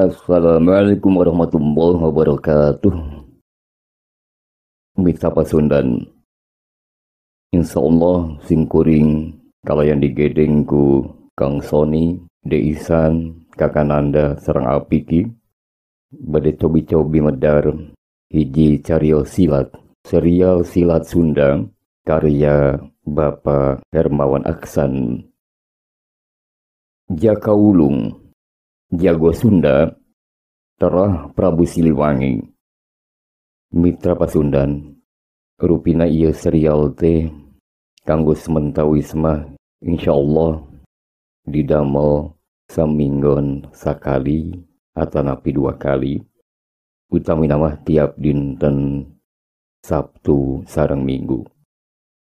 Assalamualaikum warahmatullahi wabarakatuh. Mitra Pasundan, insyaallah simkuring kalayan digedeng ku Kang Sony, Deisan, Kakananda sareng Apiki bade cobi-cobi medar hiji carios silat, serial silat Sunda karya Bapak Hermawan Aksan. Jaka Wulung, Jago Sunda, Terah Prabu Siliwangi. Mitra Pasundan, rupina ieu serial teh kanggo sementawis mah insyaallah didamel saminggon sakali atanapi dua kali, utamina mah tiap dinten Sabtu sareng Minggu.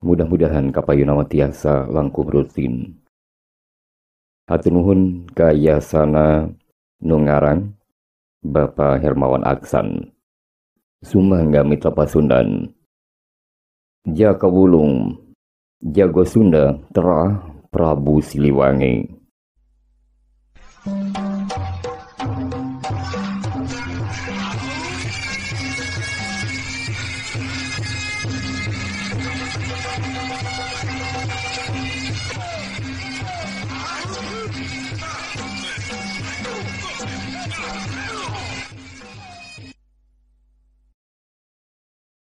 Mudah-mudahan kapayuna mah tiasa langkung rutin. Hatur nuhun ka yasana nu ngarang Bapak Hermawan Aksan. Sumangga Mitra Pasundan. Jaka Wulung, Jago Sunda, Terah Prabu Siliwangi.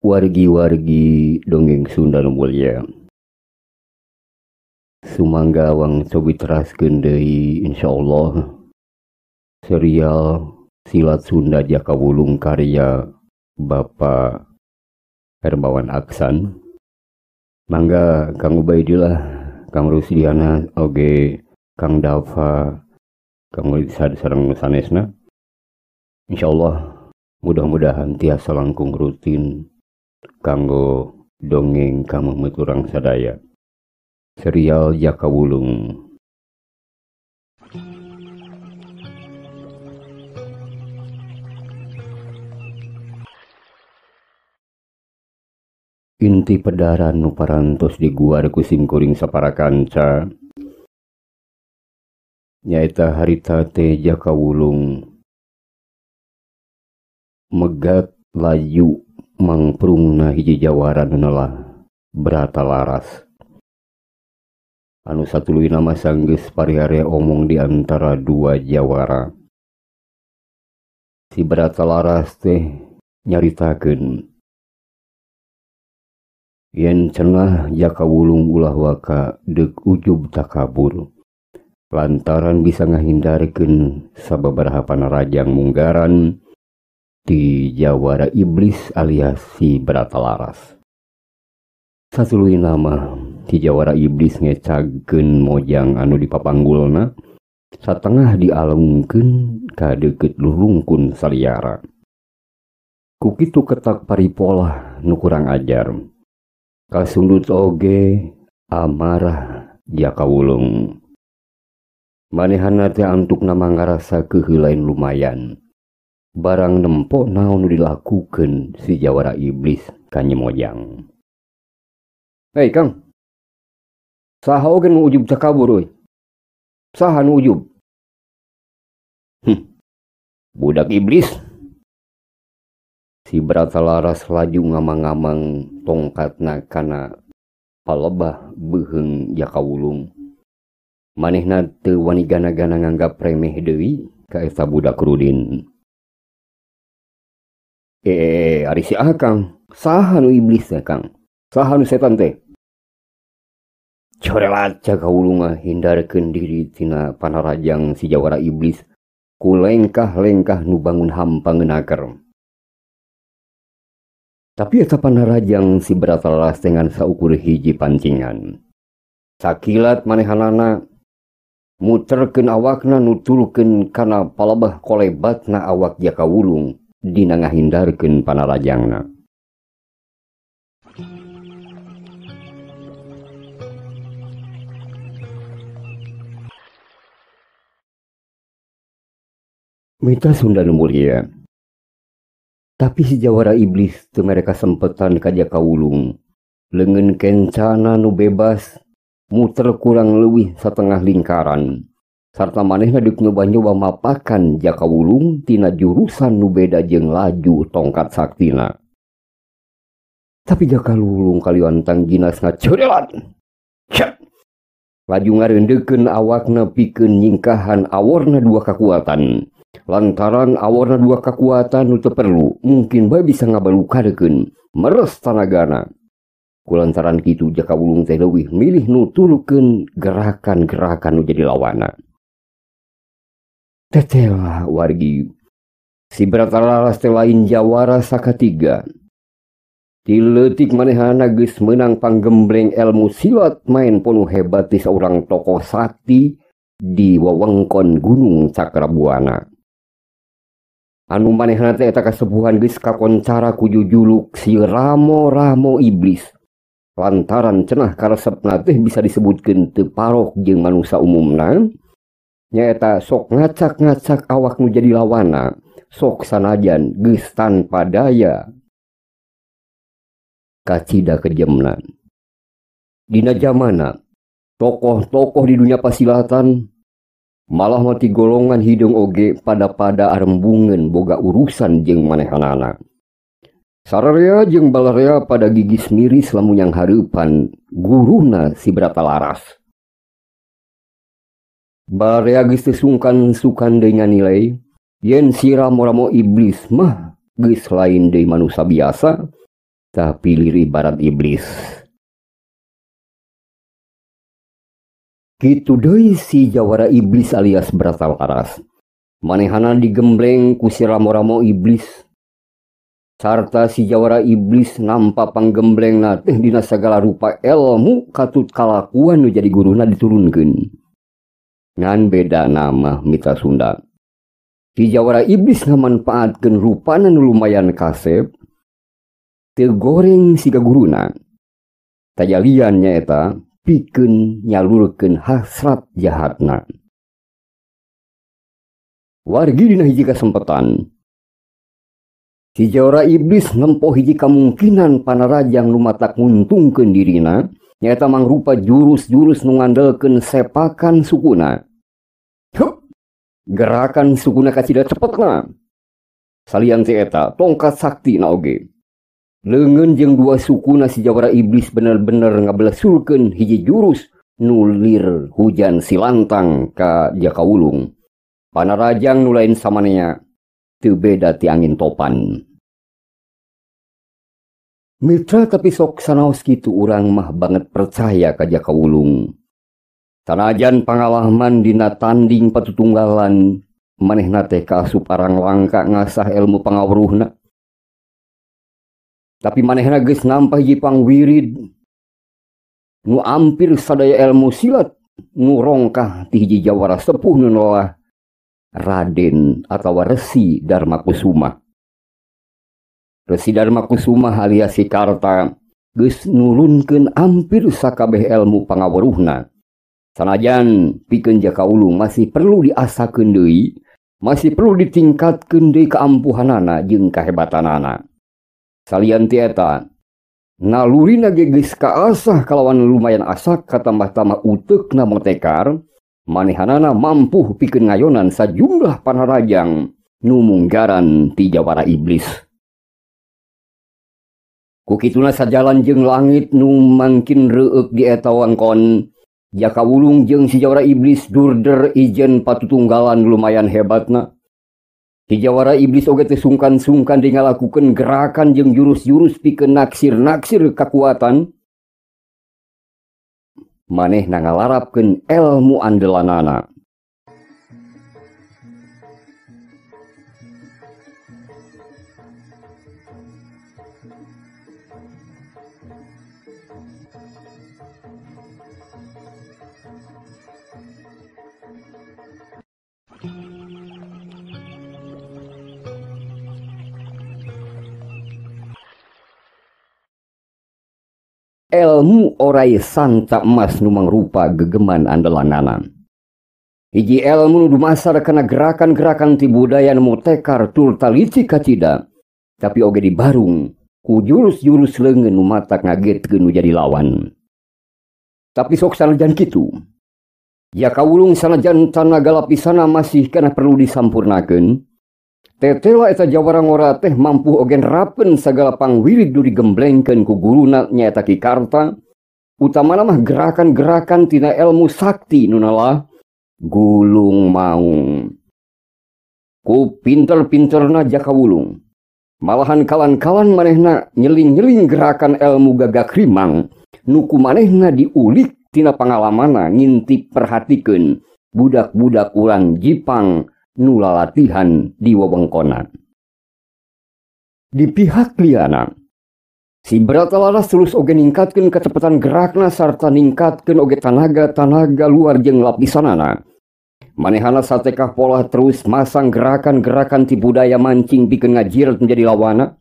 Wargi-wargi dongeng Sunda nu mulya, sumangga wang cobi teraskeun deui insyaallah serial silat Sunda Jaka Wulung karya Bapak Hermawan Aksan. Mangga Kang Ubaidillah, Kang Rusdiana, oge Kang Dava, Kang Rizad sareng sanesna. Insyaallah mudah-mudahan tiasa langkung rutin kanggo dongeng kamu urang sadaya. Serial Jaka Wulung. Inti pedaran nu parantos diguar ku simkuring sapara kanca nyaeta harita teh Jaka Wulung megat layu mangprungna hiji jawara nu nelah Brata Laras anu satuluyna mah sanggeus pariare omong di antara dua jawara. Si Brata Laras teh nyaritakeun yen cenah Jaka Wulung ulah waka deuk ujub takabur lantaran bisa ngahindarkeun sababaraha panarajang munggaran di jawara iblis alias si Brata Laras. Satuluyna mah si jawara iblis ngecagkeun mojang anu dipapanggulna satengah dialungkeun ka deukeut lulungkun saliara. Ku kitu ketak paripolah nu kurang ajar. Kasundut oge amarah Jaka Wulung. Manehana teh antukna mangarasa keheulain lumayan. Barang nempo naon nu dilakukeun si jawara iblis ka Nyi Mojang. Hei Kang, saha oge nu ujub takabur euy? Saha nu ujub? Budak iblis. Si Brata Laras laju ngamang-ngamang tongkatna kana palebah beuheung Jaka Wulung. Manehna teu wani gana-gana nganggap remeh deui ka eta budak rudin. Ari si Akang, saha nu iblis teh Kang? Saha nu setan teh? Corelat Jaka Wulung ngahindarkeun diri tina panarajang si jawara iblis ku lengkah-lengkah nu bangun hampa ngeunaker. Tapi eta panarajang si Brata Laras dengan saukur hiji pancingan. Sakilat manehanana muterkeun awakna nutulkeun kana palebah kolebatna awak Jaka Wulung dina ngahindarkeun panarajangna. Mitra Sunda nu mulia, tapi si jawara iblis teu mere kasempetan ka Jaka Wulung. Leungeun kencana nu bebas muter kurang leuwih satengah lingkaran. Sarta manehna deuk nyoba-nyoba mapakan Jaka Wulung tina jurusan nu beda jeung laju tongkat saktina. Tapi Jaka Wulung kaliwantang ginas ngacorelat. Cet. Laju ngareundeukeun awakna pikeun nyingkahan aworna dua kakuatan. Lantaran aworna dua kakuatan nu teu perlu, mungkin bae bisa ngabalukarkeun meres tanagana. Kulantaran kitu Jaka Wulung teh leuwih milih nutulukeun gerakan-gerakan nu jadi lawana. Tetela wargi, si Bratalaras teh lain jawara sakatiga. Ti leutik manehana geus meunang panggembleng ilmu silat main ponu hebat ti saurang tokoh sakti di wewengkon Gunung Cakrabuana. Anu manehna teh eta kasepuhan geus kakoncara ku jujuluk si Ramo-Ramo Iblis. Lantaran cenah karesepna teh bisa disebutkeun teu parok jeung manusa umumna, nyaeta sok ngacak-ngacak awak nu jadi lawana, sok sanajan geus tanpa daya kacida kejemna. Dina jamana tokoh-tokoh di dunia pasilatan malah mati golongan hideung oge pada-pada arembungeun boga urusan jeung manehanana. Sararea jeung balarea pada gigis miris lamun yang hareupan guruna si Bratalaras. Balarea geus teu sungkan-sungkan deui nganilai yen si Ramo-Ramo Iblis mah geus lain deui manusa biasa, tapi lir ibarat iblis. Kitu deui si jawara iblis alias Bratalaras. Manehana digembleng ku si Ramo-Ramo Iblis. Sarta si jawara iblis nampa panggemblengna teh dina sagala rupa ilmu katut kalakuan nu jadi guruna diturunkeun. Ngan beda nama mitra Sunda. Si jawara iblis ngamanfaatkeun rupana nu lumayan kasep, teu goreng siga guruna. Tajalian nyaeta pikeun nyalurkeun hasrat jahatna. Wargi dina hiji kasempatan, si jawara iblis nempo hiji kamungkinan panarajang nu matak nguntungkeun dirina, nyaeta mangrupa jurus-jurus nu ngandelkeun sepakan sukuna. Hup! Gerakan sukuna kacida cepetna. Salian ti eta, tongkat sakti na oge. Leungeun jeung dua sukuna si jawara iblis bener-bener ngabelesurkeun hiji jurus nu lir hujan silantang ka Jaka Wulung. Panarajang nu lain samanea teu beda ti angin topan. Mitra tapi sok sanaos kitu urang mah banget percaya ka Jaka Wulung. Sanajan pangalaman dina tanding patutunggalan manehna teh kaasup arang langka ngasah ilmu pangawruhna. Tapi manehna geus nampa hiji pangwirid nu ampir sadaya ilmu silat nu rongkah ti hiji jawara sepuh nu nolah Raden atawa Resi Dharma Kusuma. Resi Dharma Kusuma alias si Karta geus nurunkeun ampir sakabeh ilmu pangaweruhna. Sanajan pikeun Jaka Wulung masih perlu diasakeun deui, masih perlu ditingkatkeun deui kaampuhanana jeung kahebatanana. Salian ti eta, nalurina ge geus kaasah kalawan lumayan asak katambah-tambah uteukna motekar, manehanana mampu pikeun ngayonan sajumlah panarajang nu munggaran ti jawara iblis. Ku kituna sajalan jeung langit nu mangkin reueuk di eta wangkon, Jaka Wulung jeung si jawara iblis durder ijen patutunggalan lumayan hebatna. Si jawara iblis oge teu sungkan-sungkan di ngalakukeun gerakan jeung jurus-jurus pikeun naksir-naksir kakuatan. Manehna ngalarapkeun elmu andelanana. Elmu orai sanca emas nu mangrupa gegeman andelanana. Hiji elmu nu dumasar kana gerakan-gerakan ti budaya nu motekar tur taliti kacida, tapi oge dibarung ku jurus-jurus leungeun nu matak ngagetkeun nu jadi lawan. Tapi sok sanajan kitu, Jaka Wulung sanajan tanaga lapisana masih kana perlu disampurnakeun. Tetela eta jawara ngora teh mampu oge nerapeun sagala pangwirid nu digemblengkeun ku guruna nyaeta Ki Karta. Utamana mah gerakan-gerakan tina ilmu sakti nu nalah gulung maung. Ku pinter-pinterna Jaka Wulung, malahan kalan-kalan manehna nyeling-nyeling gerakan ilmu gagak rimang nu ku manehna diulik tina pangalamanna ngintip perhatikeun budak-budak urang Jipang nu lalatihan di wewengkonan. Di pihak liana, si Brata Laras terus oge ningkatkeun kecepatan gerakna sarta ningkatkeun oge tanaga-tanaga luar jeung lapisanana. Manehana satekah pola terus masang gerakan-gerakan ti budaya mancing pikeun ngajiret menjadi lawana.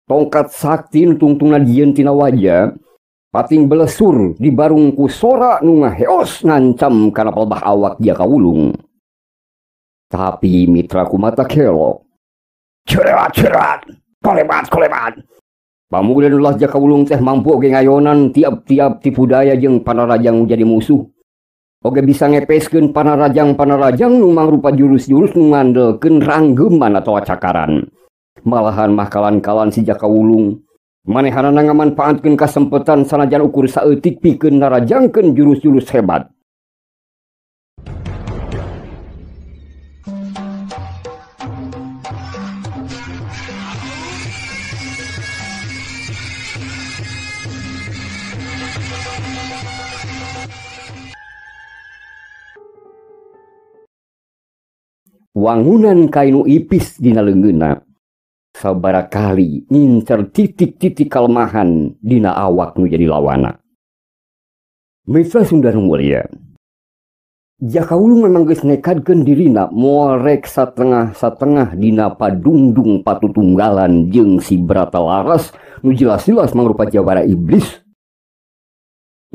Tongkat sakti nu tungtungna dieun tina waja, pating belesur dibarung ku sora nu ngaheos ngancam kana palebah awak Jaka Wulung. Tapi mitra kumata kelok. Cerat cerat, kolebat kolebat. Pamudan ulah Jaka Wulung teh mampu oge ngayonan tiap-tiap tipu daya jeung panarajang jadi musuh. Oge bisa ngepeskeun panarajang-panarajang nu mangrupa jurus-jurus nu ngandelkeun ranggeman atawa cakaran. Malahan mah kalan-kalan si Jaka Wulung manehanana ngamanfaatkeun kasempetan sanajan ukur saeutik pikeun narajangkeun jurus-jurus hebat. Wangunan kainu ipis dina leungeunna sabara kali ngincer titik-titik kalemahan dina awak nu jadi lawana. Mitra Sunda nu mulia, Jaka Wulung memang geus nekadkeun dirina moal rek satengah-satengah dina padungdung patutunggalan jeung si Brata Laras nu jelas-jelas mangrupa jawara iblis.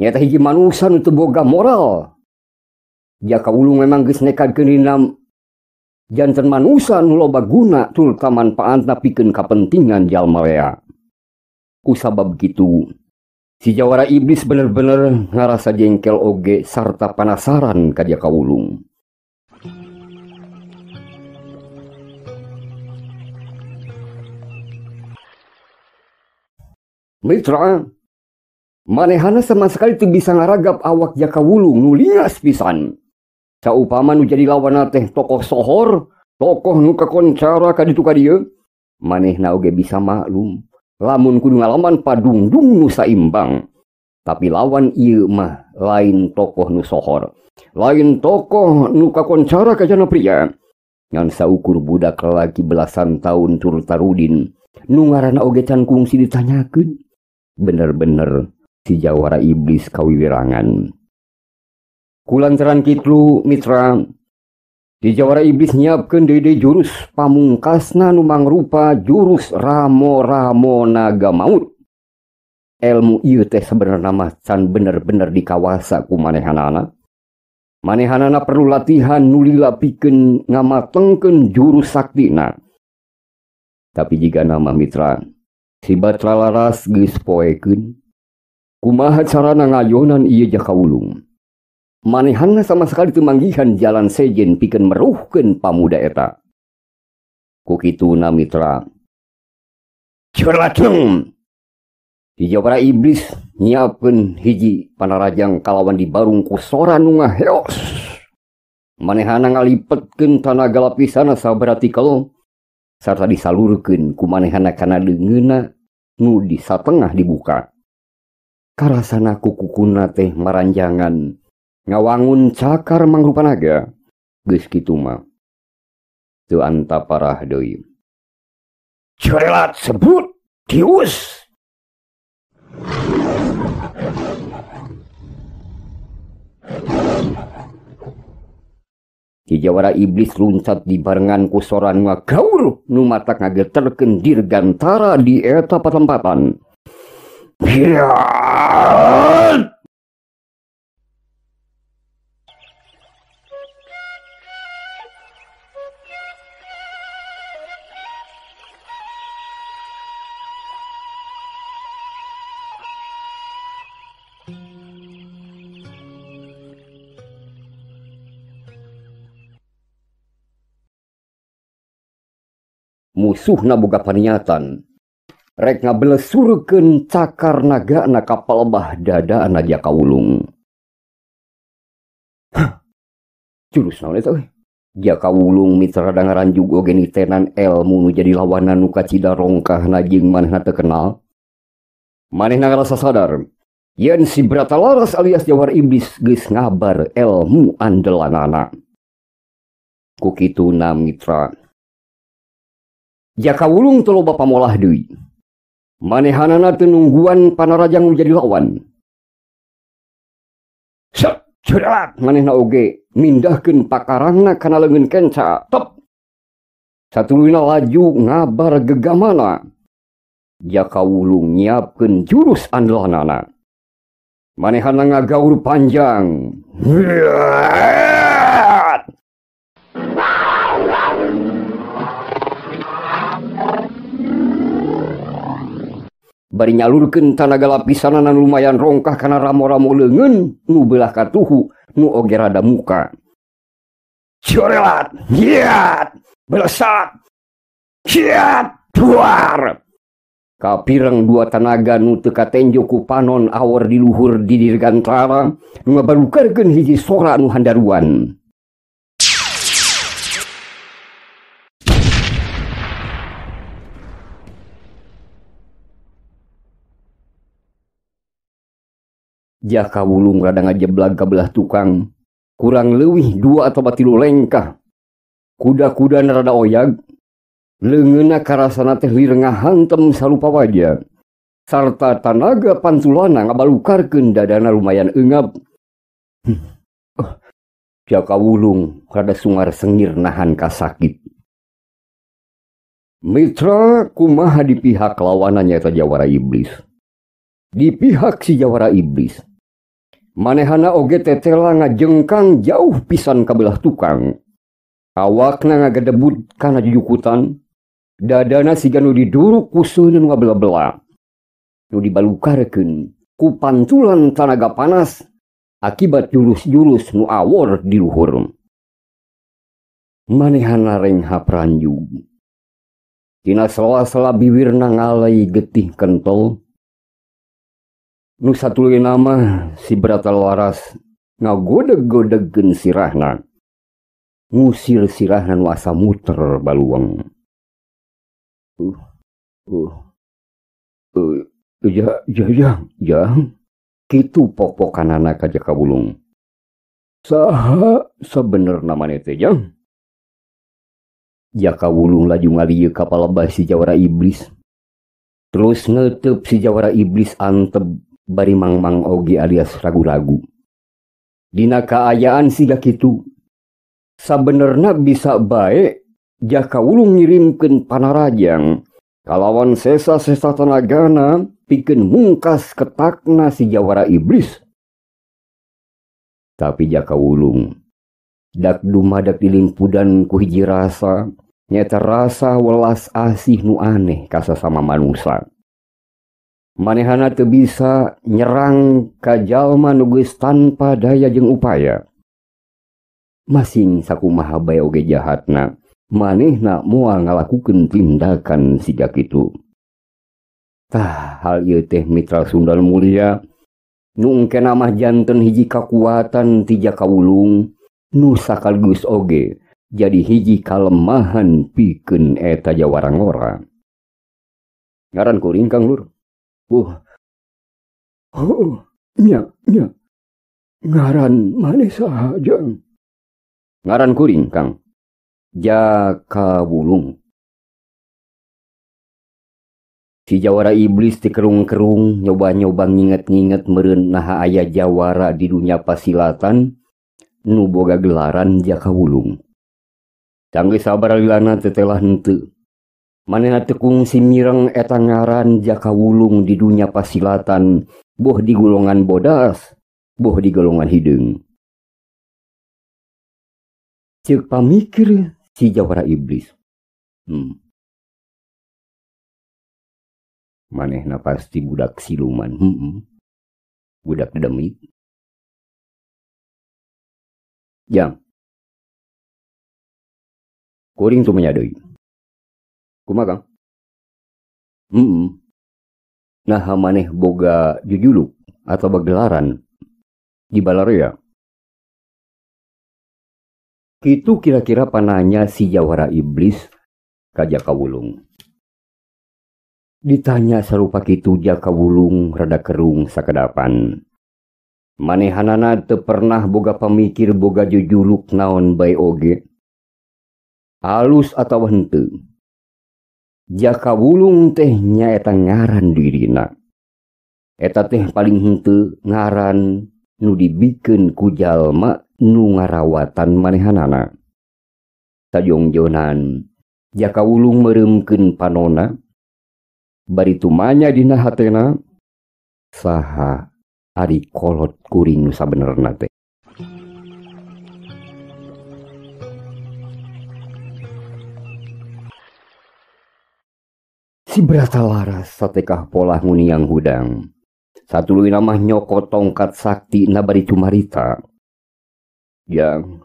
Nyaeta hiji manusa nu teu boga moral. Jaka Wulung memang geus nekadkeun dirina janten manusa nu loba guna turta manfaatna pikeun kapentingan jalma rea. Kusabab kitu, si jawara iblis bener-bener ngarasa jengkel oge sarta panasaran ka Jaka Wulung. Mitra, manehana sama sekali teu bisa ngaragap awak Jaka Wulung nu lingas pisan. Saupama nu jadi lawanna teh tokoh sohor, tokoh nu kakoncara ka ditu ka dieu, manehna oge bisa maklum lamun kudu ngalaman padungdung nu saimbang. Tapi lawan ieu mah lain tokoh nu sohor, lain tokoh nu kakoncara ka jana pria. Ngan saukur budak lalaki belasan tahun tur tarudin, nu ngaranna oge can kungsi ditanyakeun. Bener-bener si jawara iblis kawiwirangan. Kulantaran kitu mitra, di jawara iblis nyiapkeun deui jurus pamungkasna nu mangrupa jurus ramo-ramo naga maut. Elmu ieu teh sebenarna mah can bener-bener dikawasa ku manehanana. Manehanana perlu latihan nu lila pikeun ngamatengkeun jurus saktina. Tapi jika nama mitra, si Batra Laras geus poekeun kumaha carana ngayonan ieu Jaka Wulung. Manehana sama sekali teu manggihan jalan sejen pikeun meruhkeun pamuda eta. Ku kituna mitra, cerlaceng! Di jawara iblis nyiapkeun hiji panarajang kalawan dibarung ku sora nu ngaheos. Manehana ngalipetkeun tanaga lapisana sabaraha tikel sarta disalurkeun ku manehana kana leungeunna nu di satengah dibuka. Karasana ku kukuna teh maranjangan ngawangun cakar mangrupa naga. Geus kitu mah teu anta parah deui. Cerelat sebut tius. Ki jawara iblis luncat dibarengan ku sora nu ngagaur nu matak ngageterkeun dirgantara di eta patempatan. Hiat! Musuhna boga paniatan rek ngabelesurkeun cakar nagana ka palebah dadana Jaka Wulung. Hah, jurus naon eta euy? Jaka Wulung mitra rada ngaranjug oge nitenan elmu nu jadi lawanan nu kacida rongkahna jeung manehna teu kenal. Manehna ngarasa sadar yen si Bratalaras alias Jawara Iblis geus ngabar elmu andelanana. Ku kituna mitra, Jaka Wulung teu loba pamolah deui. Manehanana teu nungguan panarajang nu jadi lawan. Sep, cerat manehna oge mindahkeun pakarangna kana leungeun kenca. Top. Satuluyna laju ngabar gegamana. Jaka Wulung nyiapkeun jurus andelanana. Manehana ngagaur panjang. Bari nyalurkeun tanaga lapisanana lumayan rongkah kana ramo-ramo leungeun nu beulah katuhu nu oge rada muka. Corelat, hiat, belesat, hiat, duar. Kapireng dua tanaga nu teu katenjo ku panon awor di luhur di dirgantara nu ngabalukarkeun hiji sora nu handaruan. Jaka Wulung rada ngajeblag ka belah tukang, kurang leuwih 2 atau 3 lengkah. Kuda-kuda rada oyag, leungeunna karasana teh lirengah hantem sarupa waja. Sarta tanaga pantulana ngabalukarkeun dadana lumayan eungap. Jaka Wulung rada sungar sengir nahan kasakit. Mitra kumaha di pihak lawanan nyaeta Jawara Iblis. Di pihak si Jawara Iblis, manehana oge tetela ngajengkang jauh pisan ka belah tukang. Awakna ngagedebut kana jujukutan, dadana siga nu diduruk ku seuneun ngabela-bela. Nu dibalukarkeun ku pantulan tanaga panas akibat jurus-jurus nu awor di luhur. Manehana renghap ranjug. Tina sela-sela biwirna ngalai getih kental. Nu satuluyna mah si Bratalaras ngagodeg-godegkeun sirahna. Ngusir sirahna nu asa muter baluang. Ja. Kitu pok-pokanana ka Jaka Wulung. Saha sabenerna maneh teh, Jang? Jaka Wulung laju ngalieu ka palebah si Jawara Iblis. Terus ngeteup si Jawara Iblis antep bari mangmang oge alias ragu-ragu. Dina kaayaan siga kitu, sabenerna bisa bae Jaka Wulung ngirimkeun panarajang kalawan sesa-sesa tanagana pikeun mungkas ketakna si Jawara Iblis. Tapi Jaka Wulung dak dumadak dilimpudan ku hiji rasa, nyaeta rasa welas asih nu aneh ka sasama manusa. Manehana teu bisa nyerang ka jalma nu geus tanpa daya jeung upaya. Masing sakumaha bae oge jahatna, manehna moal ngalakukeun tindakan siga kitu. Tah, hal ieu teh mitra Sundal Mulia, nu engkena mah janten hiji kakuatan ti Jaka Wulung, nu sakaligus oge jadi hiji kalemahan pikeun eta jawara ngora. Ngaran kuring Kang Lur. Oh, nya. Ngaran maneh saha, Jang? Ngaran kuring, Kang. Jaka Wulung. Si Jawara Iblis dikerung-kerung nyoba-nyoba nginget-nginget meureun naha aya jawara di dunia pasilatan nu boga gelaran Jaka Wulung. Canggeus sabar lilana tetelah henteu. Manehna teu kungsi mireng eta ngaran Jaka Wulung di dunia pasilatan, boh di golongan bodas, boh di golongan hideung. Ceuk pamikir si Jawara Iblis. Manehna pasti budak siluman, budak dedemit. Jang, kuring tumenya deui. Kumaha Kang? Nah maneh boga jujuluk atau bagelaran di balarea. Kitu kira-kira pananya si jawara iblis ka Jaka Wulung. Ditanya sarupa kitu Jaka Wulung rada kerung sakedapan. Manehanana teu pernah boga pamikir boga jujuluk naon bae oge. Alus atawa henteu. Jaka Wulung teh nyaeta ngaran dirina. Eta teh paling henteu ngaran nu dibikeun ku jalma nu ngarawatan manehanana. Sajongjonan Jaka Wulung meureumkeun panona bari tumanya dina hatena saha ari kolot kuring nu sabenerna teh. Si Brata Laras satekah polah nguniang hudang. Satuluyna mah nyokot tongkat sakti na bari cumarita. Yang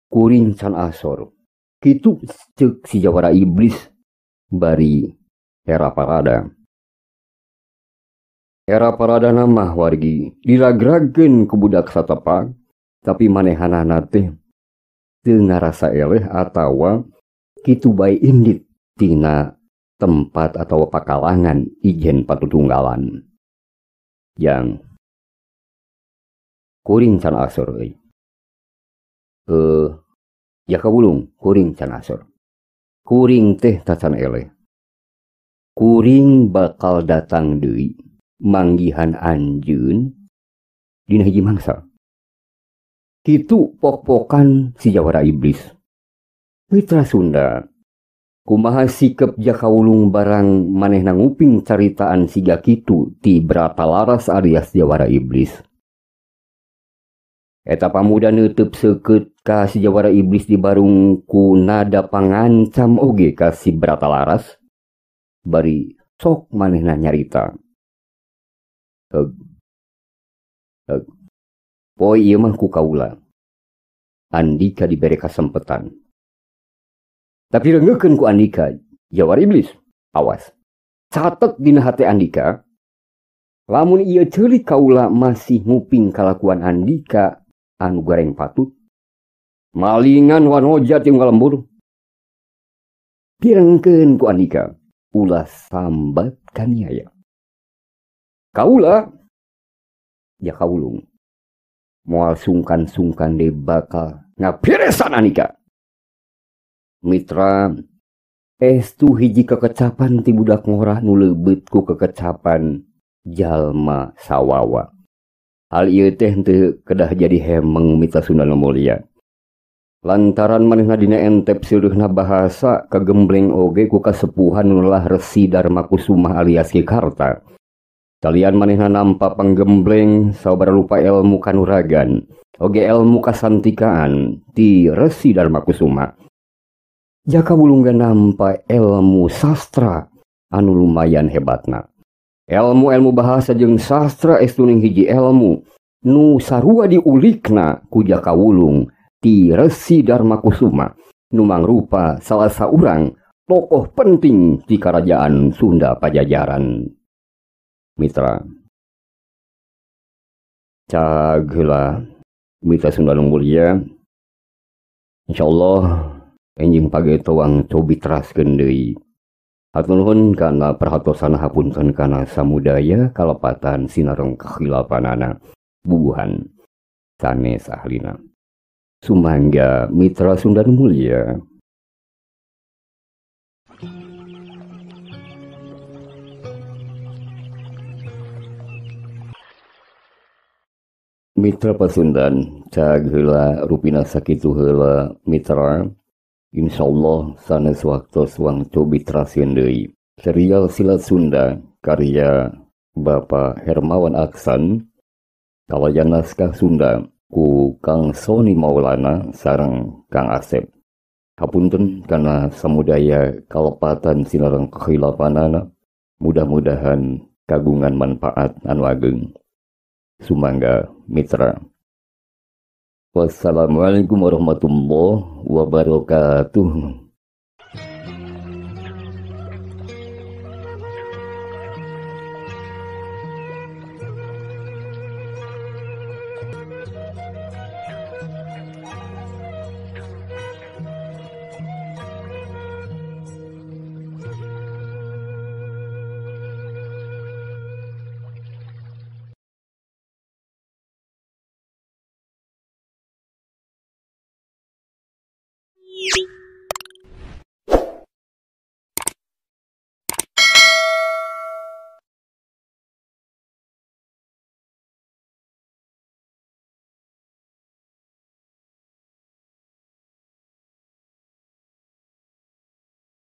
kuring can asor. Kitu ceuk si jawara iblis bari era parada. Era parada mah wargi diragrageun ku budak satapak, tapi manehanana teh teu ngarasa eleh atawa kitu bae indit tina tempat atau pakalangan ijen patutunggalan. Yang kuring can asor euy. Jaka Wulung kuring can asor. Kuring teh tacan eleh. Kuring bakal datang deui manggihan anjeun dina hiji mangsa. Kitu pok-pokan si jawara iblis. Mitra Sunda, kumaha sikep Jaka Wulung barang manehna nguping caritaan siga kitu ti Brata Laras alias jawara iblis. Eta pamuda neuteub seukeut ka si jawara iblis dibarung ku nada pangancam oge ka si Brata Laras. Bari sok manehna nyarita. Heug. Heug. Poe ieu mah ku kaula. Andika dibere kasempetan. Tapi reungeukeun ku Andika, jawara iblis. Awas. Catet dina hate Andika, lamun ieu ceulik kaula masih nguping kalakuan Andika anu gareng patut. Malingan wanoja ti unggal lembur. Pirengkeun ku Andika, ulah sambat kaniaya. Kaula Jaka Wulung moal sungkan-sungkan de bakal ngapiresan Andika. Mitra, estu hiji kekecapan ti budak ngorah nu leubeut ku kekecapan jalma sawawa. Hal ieu teh henteu kedah jadi hemeng mitra Sunda nu mulia. Lantaran manehna dina entep seureurna bahasa kagembleng oge ku kasepuhan nu lah Resi Darma Kusuma alias Ki Karta. Talian manehna nampa panggembleng sabaraha rupa ilmu kanuragan, oge ilmu kasantikaan ti Resi Darma Kusuma. Jaka Wulung nampa ilmu sastra anu lumayan hebatna. Ilmu-ilmu bahasa jeung sastra estuning hiji ilmu nu sarua diulikna ku Jaka Wulung ti Resi Darma Kusuma nu mangrupa salah saurang tokoh penting di kerajaan Sunda Pajajaran. Mitra, cag heula mitra Sunda nu mulia. Insyaallah enjing pageto wang cobi teraskeun deui. Hatur nuhun kana perhatosan hapunten kana samudaya kalepatan sinareng kakhilapanana bubuhan sanes ahlina. Sumangga mitra Sunda nu mulia. Mitra Pasundan cag heula rupina sakitu heula mitra. Insyaallah sanes waktos wang cobi teraskeun deui. Serial Silat Sunda karya Bapak Hermawan Aksan, kalayan naskah Sunda ku Kang Sony Maulana sareng Kang Asep. Hapunten kana samudaya kalepatan sinareng kakhilapanana, mudah-mudahan kagungan manfaat anu ageng. Sumangga mitra. Wassalamualaikum warahmatullahi wabarakatuh. You